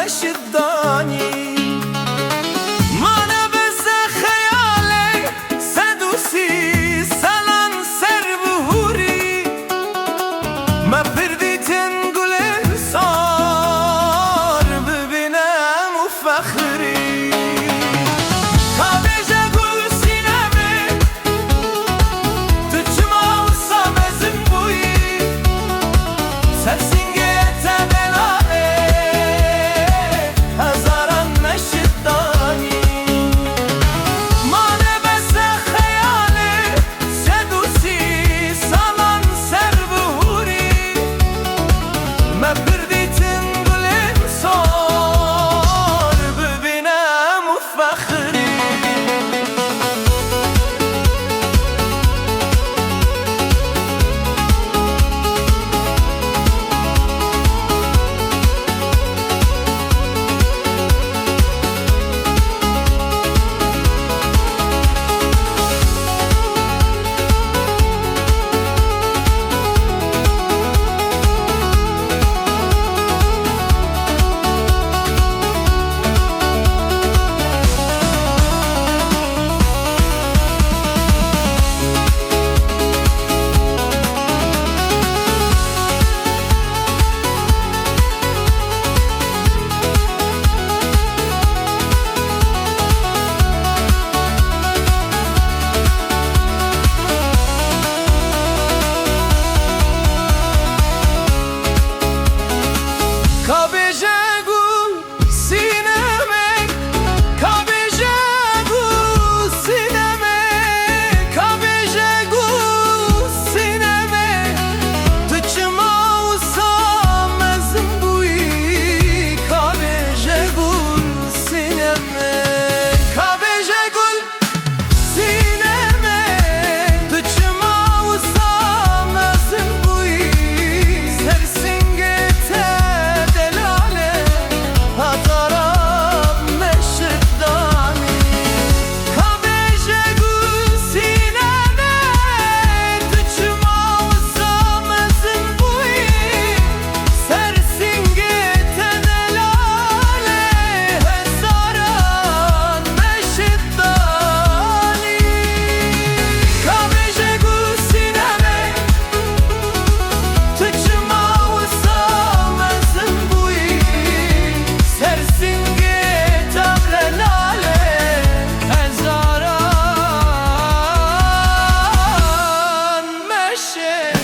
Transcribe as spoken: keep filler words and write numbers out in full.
Şidanî. Mane bese xeyalê sed û sî salan ser bi hûrî. Me pir dîtin gulên sar bibînem û fexrî. Ka bêje gul Sînemê, tu çima wisa mezin bûyî? Ser singê te delalê hezaran neşit danî. Mane bese xeyalê sed û sî salan ser bi hûrî. Me pir dîtin gulên sor bibînem û fexrî. Ka bêje gul Sînemê, ka bêje gul Sînemê, ka bêje gul Sînemê, tu çima wisa mezin bûyî? Ka bêje gul Sînemê, ka bêje gul Sînemê, tu çima wisa mezin bûyî? Ser singê te delalê hezaran neşit danî. Ka bêje gul Sînemê, tu çima wisa mezin bûyî? Ser singê te delalê hezaran neşit danî. Ka bêje gul Sînemê, tu çima wisa mezin bûyî? Ser singê te delalê hezaran neşit